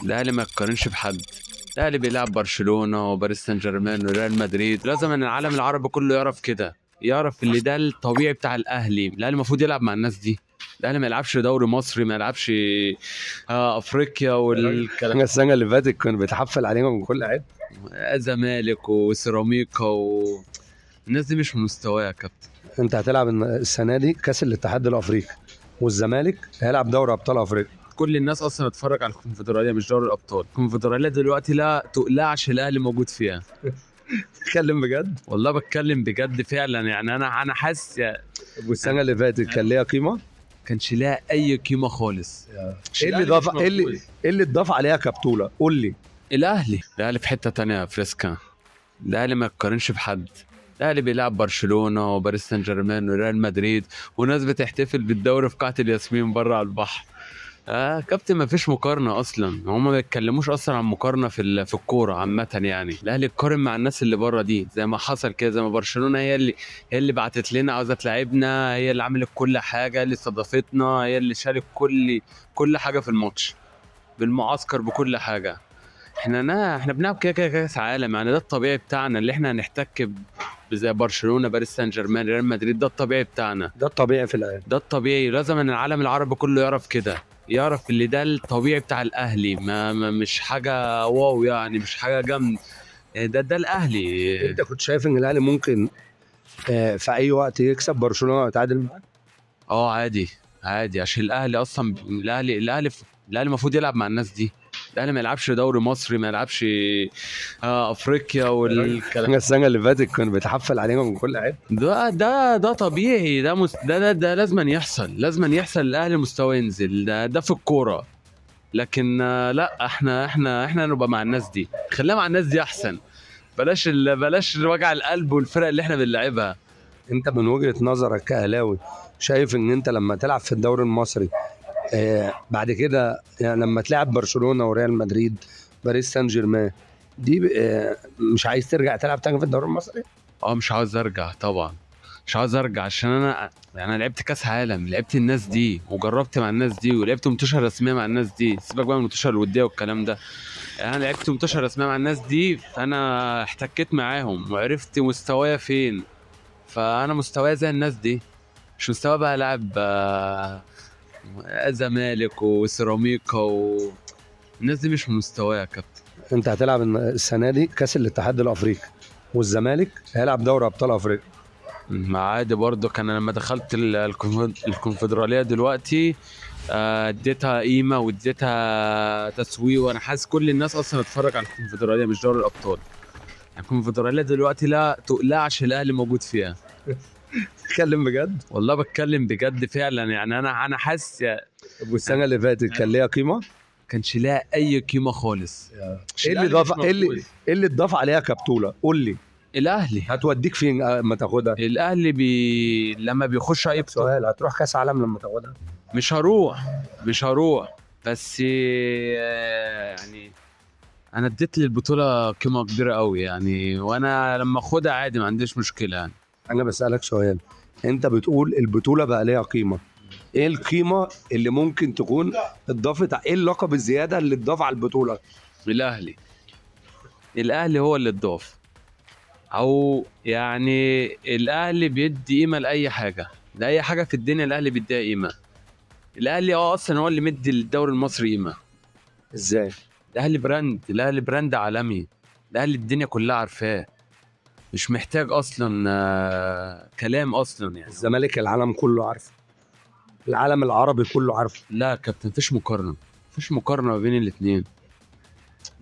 الاهلي ما يتقارنش بحد. الاهلي بيلعب برشلونة وباريس سان جيرمان وريال مدريد. لازم ان العالم العربي كله يعرف كده، يعرف اللي ده الطبيعي بتاع الاهلي. الاهلي المفروض يلعب مع الناس دي. الاهلي ما يلعبش دوري مصري، ما يلعبش افريقيا والكلام. السنة اللي فاتت كانوا بيتحفل علينا من كل حتة، زمالك وسيراميكا الناس دي مش من مستواها يا كابتن. انت هتلعب السنة دي كاس الاتحاد الافريقي، والزمالك هيلعب دوري ابطال افريقيا. كل الناس اصلا اتفرج على الكونفدراليه مش دوري الابطال. الكونفدراليه دلوقتي لا تقلعش الاهلي موجود فيها. تتكلم بجد؟ والله بتكلم بجد فعلا، يعني انا حاسس والسنة اللي فاتت كان ليها قيمة؟ كانش لها اي قيمة خالص. ايه اللي ضاف، ايه اللي اتضاف عليها كبطوله؟ قول لي. الاهلي في حتة تانية يا فريسكا. الاهلي ما يتقارنش بحد. الاهلي بيلعب برشلونة وباريس سان جيرمان وريال مدريد، وناس بتحتفل بالدوري في قاعة الياسمين بره على البحر. كابتن ما فيش مقارنة اصلا، هم ما بيتكلموش اصلا عن مقارنة في الكورة عامة. يعني الاهلي اتقارن مع الناس اللي بره دي، زي ما حصل كده، زي ما برشلونة هي اللي بعتت لنا عاوزه تلعبنا، هي اللي عملت كل حاجة، اللي استضافتنا، هي اللي شالت كل حاجة في الماتش، بالمعسكر، بكل حاجة. احنا بنلعب كده كده كاس عالم، يعني ده الطبيعي بتاعنا اللي احنا هنحتك زي برشلونة، باريس سان جيرمان، ريال مدريد. ده الطبيعي بتاعنا، ده الطبيعي في الاهلي، ده الطبيعي. لازم ان العالم العربي كله يعرف كده، يعرف اللي ده الطبيعي بتاع الاهلي. ما مش حاجة واو، يعني مش حاجة جامد، ده الاهلي. انت كنت شايف ان الاهلي ممكن في اي وقت يكسب برشلونة ويتعادل معاه؟ عادي عادي، عشان الاهلي اصلا الاهلي المفروض يلعب مع الناس دي. الاهلي ما يلعبش دوري مصري، ما يلعبش افريقيا والكلام. السنة اللي فاتت كانوا بيتحفل علينا من كل حتة. ده طبيعي، ده ده ده لازم يحصل، لازم يحصل. الاهلي مستواه ينزل، ده في الكورة. لكن لا، احنا نبقى مع الناس دي، خلينا مع الناس دي احسن. بلاش وجع القلب والفرق اللي احنا بنلعبها. انت من وجهه نظرك كاهلاوي شايف ان انت لما تلعب في الدوري المصري بعد كده، يعني لما تلعب برشلونة وريال مدريد باريس سان جيرمان دي، مش عايز ترجع تلعب تاني في الدوري المصري؟ مش عاوز ارجع طبعا، مش عاوز ارجع، عشان انا يعني انا لعبت كاس عالم، لعبت الناس دي وجربت مع الناس دي، ولعبت متوشه رسمية مع الناس دي. سيبك بقى من المتوشه الودية والكلام ده، يعني انا لعبت متوشه رسمية مع الناس دي، فانا احتكيت معاهم وعرفت مستوايا فين. فانا مستوايا زي الناس دي، مش مستوى بقى لاعب زمالك وسيراميكا الناس دي مش من مستواها يا كابتن. انت هتلعب السنة دي كاس الاتحاد الافريقي، والزمالك هيلعب دوري ابطال افريقيا. ما عادي برضه، كان لما دخلت الكونفدراليه دلوقتي اديتها قيمة واديتها تسويق، وانا حاسس كل الناس اصلا اتفرج على الكونفدراليه مش دوري الابطال. الكونفدراليه دلوقتي لا تقلعش الاهلي موجود فيها. تتكلم بجد؟ والله بتكلم بجد فعلا، يعني انا حاسس. والسنة اللي فاتت كان ليها قيمة؟ كانش لها اي قيمة خالص. ايه اللي ضاف، ايه اللي اتضاف عليها كبطوله؟ قول لي. الاهلي هتوديك فين ما تاخدها؟ الاهلي لما بيخش اي سؤال، هتروح كاس عالم لما تاخدها؟ مش هروح، بس يعني انا اديت للبطولة قيمة كبيرة قوي يعني، وانا لما اخدها عادي ما عنديش مشكلة يعني. انا بسالك سؤال، انت بتقول البطولة بقى ليها قيمة، ايه القيمة اللي ممكن تكون اتضافت؟ ايه اللقب الزيادة اللي اتضاف على البطولة؟ الاهلي هو اللي اتضاف، او يعني الاهلي بيدي قيمة لاي حاجة، لاي حاجة في الدنيا الاهلي بيديها قيمة. الاهلي اصلا هو اللي مدي الدوري المصري قيمة. ازاي؟ الاهلي brand، الاهلي brand عالمي، الاهلي الدنيا كلها عارفاه، مش محتاج اصلا كلام اصلا يعني. الزمالك العالم كله عارفه، العالم العربي كله عارفه. لا يا كابتن، مفيش مقارنة، مفيش مقارنة ما بين الاثنين.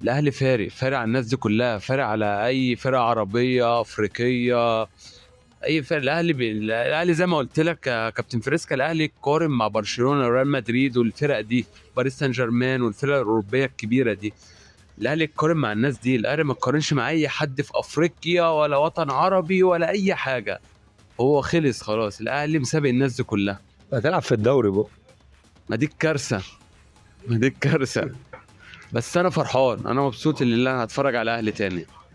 الاهلي فارق على الناس دي كلها، فارق على اي فرقه عربية افريقية، اي فرق. الاهلي زي ما قلت لك يا كابتن فريسكا، الاهلي قارن مع برشلونة وريال مدريد والفرق دي، باريس سان جيرمان والفرق الاوروبية الكبيرة دي. الاهلي اتقارن مع الناس دي، الاهلي ما اتقارنش مع اي حد في افريقيا ولا وطن عربي ولا اي حاجة. هو خلص خلاص، الاهلي مسابق الناس دي كلها. هتلعب في الدوري بقى، ما دي الكارثة، ما دي الكارثة. بس انا فرحان، انا مبسوط ان انا هتفرج على الاهلي تاني.